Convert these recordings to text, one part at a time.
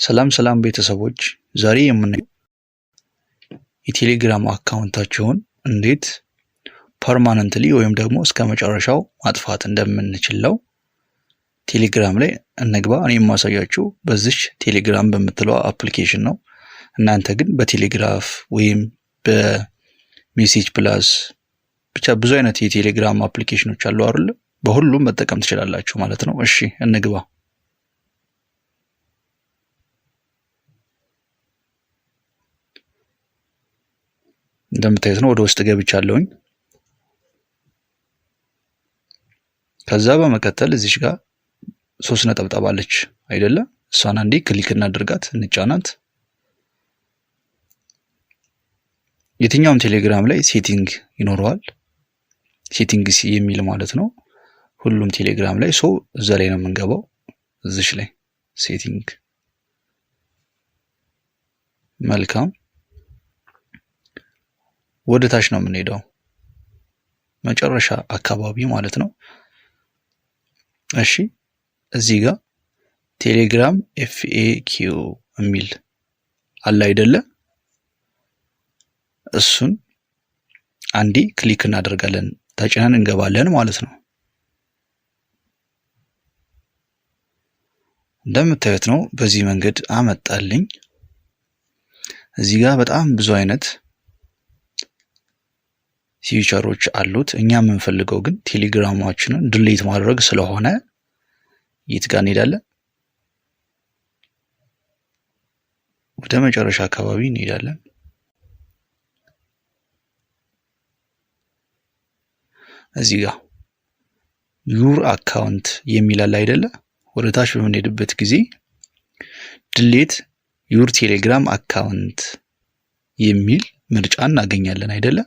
ሰላም ሰላም ቤተሰቦች፣ ዛሬ የምናየው የቴሌግራም account ኣችሁን እንዴት permanently ወይም ደግሞ እስከ መጨረሻው ማጥፋት እንደምንችለው። ቴሌግራም ላይ እንግባ። እኔ የማሳያችሁ በዚች ቴሌግራም በምትለዋ application ነው። እናንተ ግን በቴሌግራፍ ወይም በ Message Plus፣ ብቻ ብዙ አይነት የቴሌግራም application ኖች አሉ አይደል? በሁሉም መጠቀም ትችላላችሁ ማለት ነው። እሺ፣ እንግባ። እንደምታዩት ነው፣ ወደ ውስጥ ገብቻለሁኝ። ከዛ በመቀጠል እዚች ጋር ሶስት ነጠብጣብ አለች አይደለ? እሷን አንዴ click እናድርጋት፣ እንጫናት። የትኛውም ቴሌግራም ላይ setting ይኖረዋል። Setting የሚል ማለት ነው። ሁሉም ቴሌግራም ላይ፣ so እዛ ላይ ነው የምንገባው። እዚች ላይ setting። መልካም፣ ወደ ታች ነው የምንሄደው፣ መጨረሻ አካባቢ ማለት ነው። እሺ፣ እዚህ ጋር ቴሌግራም FAQ የሚል አለ አይደለ? እሱን አንዴ click እናደርጋለን፣ ተጭነን እንገባለን ማለት ነው። እንደምታዩት ነው፣ በዚህ መንገድ አመጣልኝ። እዚህ ጋር በጣም ብዙ አይነት feature ኦች አሉት። እኛ የምንፈልገው ግን ቴሌግራማችንን delete ማድረግ ስለሆነ የት ጋር እንሄዳለን? ወደ መጨረሻ አካባቢ እንሄዳለን። እዚህ ጋር your account የሚል አለ አይደለ? ወደ ታች በምንሄድበት ጊዜ delete your Telegram account የሚል ምርጫ እናገኛለን አይደለ?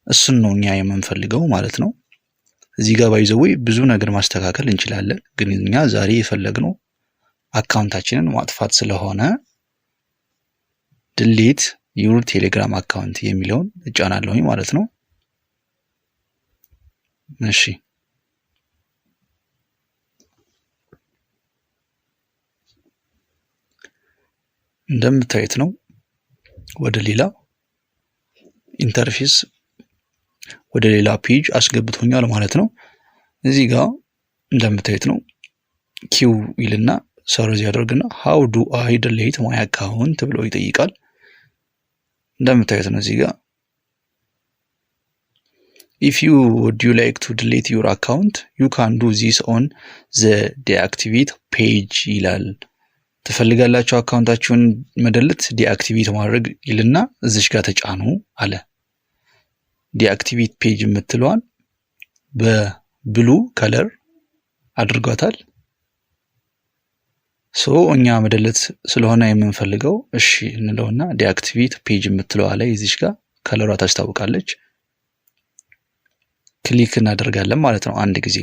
እሱን ነው እኛ የምንፈልገው ማለት ነው። እዚህ ጋር by the way ብዙ ነገር ማስተካከል እንችላለን፣ ግን እኛ ዛሬ የፈለግነው account ኣችንን ማጥፋት ስለሆነ delete your Telegram account የሚለውን እጫናለሁኝ ማለት ነው። እሺ፣ እንደምታዩት ነው፣ ወደ ሌላ interface፣ ወደ ሌላ page አስገብቶኛል ማለት ነው። እዚህ ጋር እንደምታዩት ነው፣ Q ይልና ሰረዝ ያደርግና "How do I delete my account?" ብሎ ይጠይቃል። እንደምታዩት ነው፣ እዚህ ጋር "If you would you like to delete your account, you can do this on the deactivate page" ይላል። ትፈልጋላችሁ account ኣችሁን መደለት፣ deactivate ማድረግ ይልና እዚች ጋር ተጫኑ አለ። Deactivate page የምትለዋን በ blue color አድርጓታል። So እኛ መደለት ስለሆነ የምንፈልገው እሺ እንለውና deactivate page የምትለዋ ላይ እዚች ጋር color ዋ ታስታውቃለች። Click እናደርጋለን ማለት ነው አንድ ጊዜ።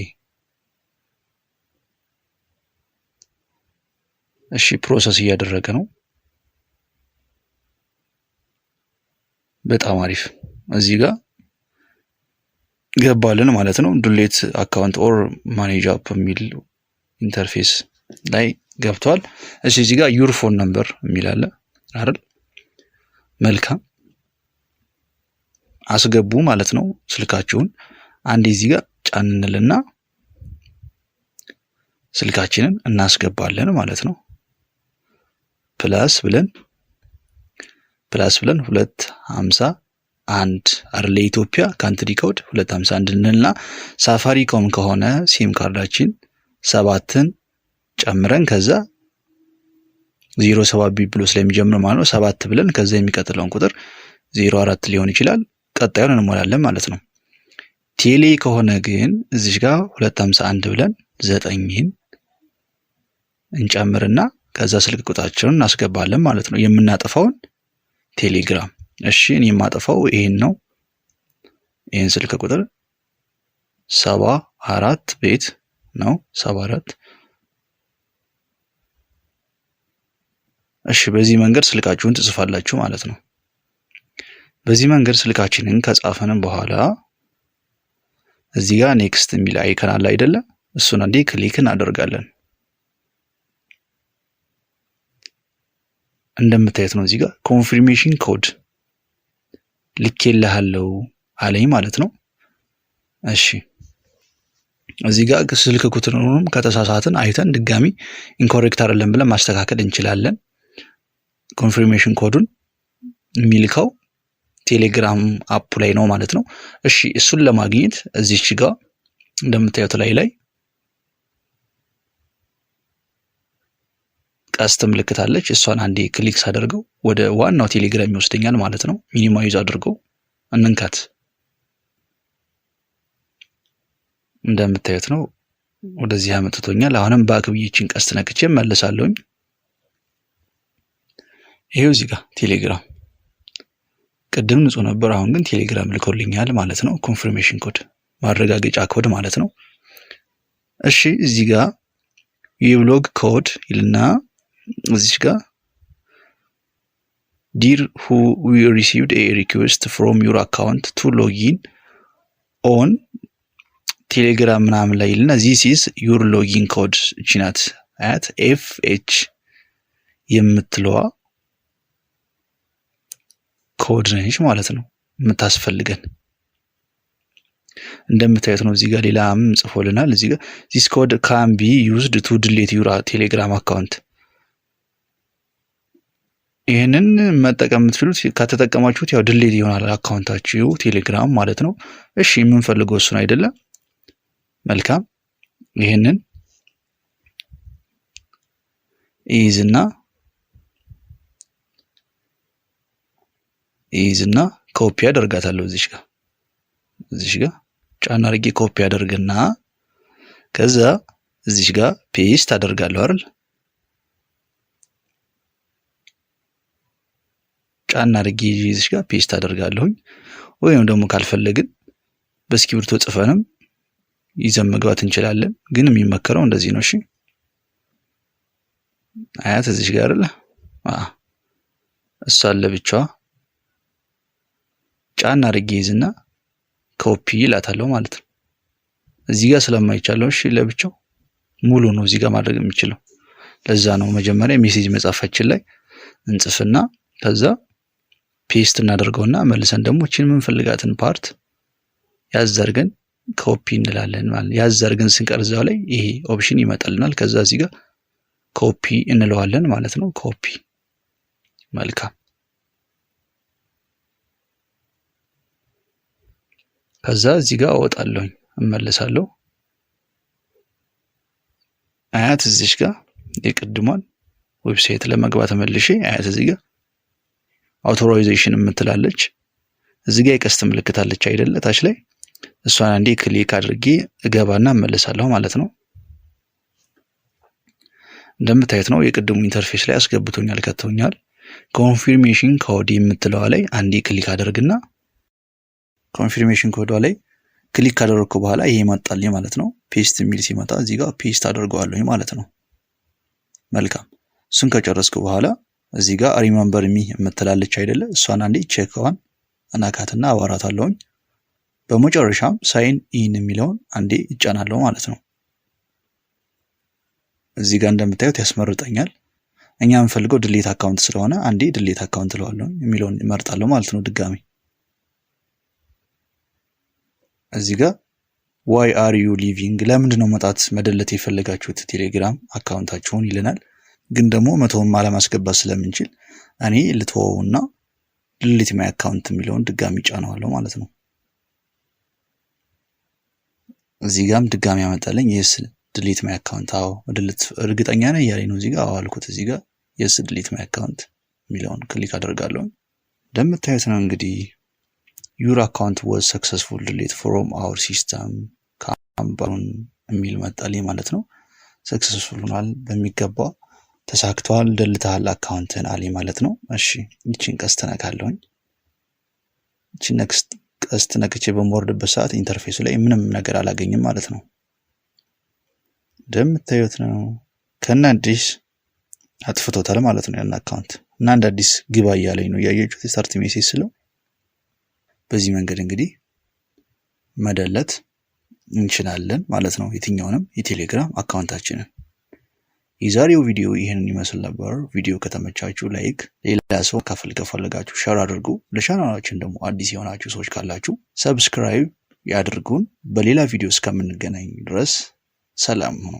እሺ፣ process እያደረገ ነው። በጣም አሪፍ፣ እዚህ ጋር ገባልን ማለት ነው። Delete account or manage app የሚል interface ላይ ገብቷል። እሺ፣ እዚህ ጋር your phone number የሚል አለ አይደል? መልካም፣ አስገቡ ማለት ነው ስልካችሁን። አንዴ እዚህ ጋር ጫን እንልና ስልካችንን እናስገባለን ማለት ነው። Plus ብለን 251 አይደል? የኢትዮጵያ country code 251 እንልና ሳፋሪኮም ከሆነ ሲም ካርዳችን ሰባትን ጨምረን ከዛ 07 ቢ ብሎ ስለሚጀምር ማለት ነው፣ ሰባት ብለን ከዛ የሚቀጥለውን ቁጥር 04 ሊሆን ይችላል፣ ቀጣዩን እንሞላለን ማለት ነው። ቴሌ ከሆነ ግን እዚህ ጋር 251 ብለን ዘጠኝን እንጨምርና ከዛ ስልክ ቁጥራችንን እናስገባለን ማለት ነው። የምናጠፋውን ቴሌግራም። እሺ፣ እኔ የማጠፋው ይሄን ነው። ይሄን ስልክ ቁጥር 74 ቤት ነው፣ 74። እሺ፣ በዚህ መንገድ ስልካችሁን ትጽፋላችሁ ማለት ነው። በዚህ መንገድ ስልካችንን ከጻፈንም በኋላ እዚህ ጋር next የሚል icon አለ አይደለ? እሱን አንዴ click እናደርጋለን። እንደምታዩት ነው። እዚህ ጋር confirmation code ልኬልሃለሁ አለኝ ማለት ነው። እሺ እዚህ ጋር ስልክ ቁጥሩንም ከተሳሳትን አይተን ድጋሚ incorrect አይደለም ብለን ማስተካከል እንችላለን። Confirmation code ኡን የሚልከው ቴሌግራም app ላይ ነው ማለት ነው። እሺ እሱን ለማግኘት እዚች ጋር እንደምታዩት ላይ ላይ ቀስት ምልክት አለች። እሷን አንዴ click ሳደርገው ወደ ዋናው ቴሌግራም ይወስደኛል ማለት ነው። Minimize አድርገው እንንካት። እንደምታዩት ነው ወደዚህ አመጥቶኛል። አሁንም back ብዬ ይህችን ቀስት ነክቼ እመለሳለሁኝ። ይሄው እዚህ ጋር ቴሌግራም ቅድም ንጹህ ነበር፣ አሁን ግን ቴሌግራም ልኮልኛል ማለት ነው። Confirmation code ማረጋገጫ ኮድ ማለት ነው። እሺ እዚህ ጋር የብሎግ ኮድ ይልና እዚህ ጋር "Dear who, we received a request from your account to login on ቴሌግራም" ምናምን ላይ ይልና "This is your login code"። እቺ ናት አያት FH የምትለዋ ኮድ ነች ማለት ነው የምታስፈልገን። እንደምታዩት ነው። እዚህ ጋር ሌላም ጽፎልናል። እዚህ ጋር "This code can be used to delete your Telegram account"። ይህንን መጠቀም የምትችሉት ከተጠቀማችሁት ያው delete ይሆናል account ኣችሁ ቴሌግራም ማለት ነው። እሺ የምንፈልገው እሱን አይደለም። መልካም፣ ይህንን ይይዝና ኮፒ አደርጋታለሁ። እዚሽ ጋር ጫና አድርጌ ኮፒ አደርግና ከዛ እዚሽ ጋር paste አደርጋለሁ አይደል? ጫና አድርጌ እዚሽ ጋር paste አደርጋለሁኝ። ወይም ደግሞ ካልፈለግን በእስክሪብቶ ጽፈንም ይዘን መግባት እንችላለን። ግን የሚመከረው እንደዚህ ነው። እሺ አያት እዚሽ ጋር አይደለ? እሷን ለብቻዋ ጫና አድርጌ ይዝና ኮፒ እላታለሁ ማለት ነው። እዚህ ጋር ስለማይቻለው እሺ ለብቻው ሙሉ ነው እዚህ ጋር ማድረግ የሚችለው። ለዛ ነው መጀመሪያ message መጻፋችን ላይ እንጽፍና ከዛ paste እናደርገውና መልሰን ደግሞ እቺን የምንፈልጋትን part ያዝ አድርገን ኮፒ እንላለን ማለት ያዝ አድርገን ስንቀር እዛው ላይ ይሄ option ይመጣልናል። ከዛ እዚህ ጋር ኮፒ እንለዋለን ማለት ነው። ኮፒ፣ መልካም። ከዛ እዚህ ጋር እወጣለሁኝ እመለሳለሁ። አያት እዚሽ ጋር የቅድሟን website ለመግባት መልሼ አያት እዚህ ጋር authorization የምትላለች፣ እዚህ ጋር የቀስት ምልክት አለች አይደለ ታች ላይ፣ እሷን አንዴ click አድርጌ እገባና እመለሳለሁ ማለት ነው። እንደምታዩት ነው የቅድሙ interface ላይ አስገብቶኛል፣ ከተውኛል። Confirmation code የምትለዋ ላይ አንዴ click አደርግና confirmation code ዋ ላይ click ካደረግኩ በኋላ ይሄ ይመጣልኝ ማለት ነው። Paste የሚል ሲመጣ እዚህ ጋር paste አደርገዋለሁ ማለት ነው። መልካም፣ እሱን ከጨረስኩ በኋላ እዚህ ጋር remember me የምትላለች አይደለ? እሷን አንዴ check ዋን እነካትና አበራታለሁኝ። በመጨረሻም sign in የሚለውን አንዴ እጫናለሁ ማለት ነው። እዚህ ጋር እንደምታዩት ያስመርጠኛል። እኛ የምንፈልገው delete account ስለሆነ አንዴ delete account እለዋለሁ የሚለውን እመርጣለሁ ማለት ነው። ድጋሚ እዚህ ጋር "Why are you leaving?" ለምንድን ነው መውጣት መደለት የፈለጋችሁት ቴሌግራም account ኣችሁን ይለናል። ግን ደግሞ መተውም አለማስገባት ስለምንችል እኔ ልተወውና delete my account የሚለውን ድጋሚ ጫነዋለሁ ማለት ነው። እዚህ ጋርም ድጋሚ ያመጣልኝ yes, delete my account፣ አዎ delete እርግጠኛ ነህ እያለኝ ነው። እዚህ ጋር አዎ አልኩት። እዚህ ጋር yes, delete my account የሚለውን click አደርጋለሁ። እንደምታዩት ነው እንግዲህ "Your account was successful delete from our system ካምባሩን" የሚል መጣልኝ ማለት ነው። Successful ሆኗል፣ በሚገባ ተሳክቷል፣ ደልተሃል account ን አለኝ ማለት ነው። እሺ ይቺን ቀስት ነካለሁኝ። ይቺን ቀስት ነክቼ በምወርድበት ሰዓት interface ኡ ላይ ምንም ነገር አላገኝም ማለት ነው። እንደምታዩት ነው ከነ አዲስ አጥፍቶታል ማለት ነው ያን account እና እንደ አዲስ ግባ እያለኝ ነው፣ እያያችሁት start message ስለው። በዚህ መንገድ እንግዲህ መደለት እንችላለን ማለት ነው የትኛውንም የቴሌግራም account ኣችንን። የዛሬው ቪዲዮ ይህንን ይመስል ነበር። ቪዲዮ ከተመቻችሁ like፣ ሌላ ሰው ማካፈል ከፈለጋችሁ share አድርጉ። ለቻናላችን ደግሞ አዲስ የሆናችሁ ሰዎች ካላችሁ subscribe ያድርጉን። በሌላ ቪዲዮ እስከምንገናኝ ድረስ ሰላም ሁኑ።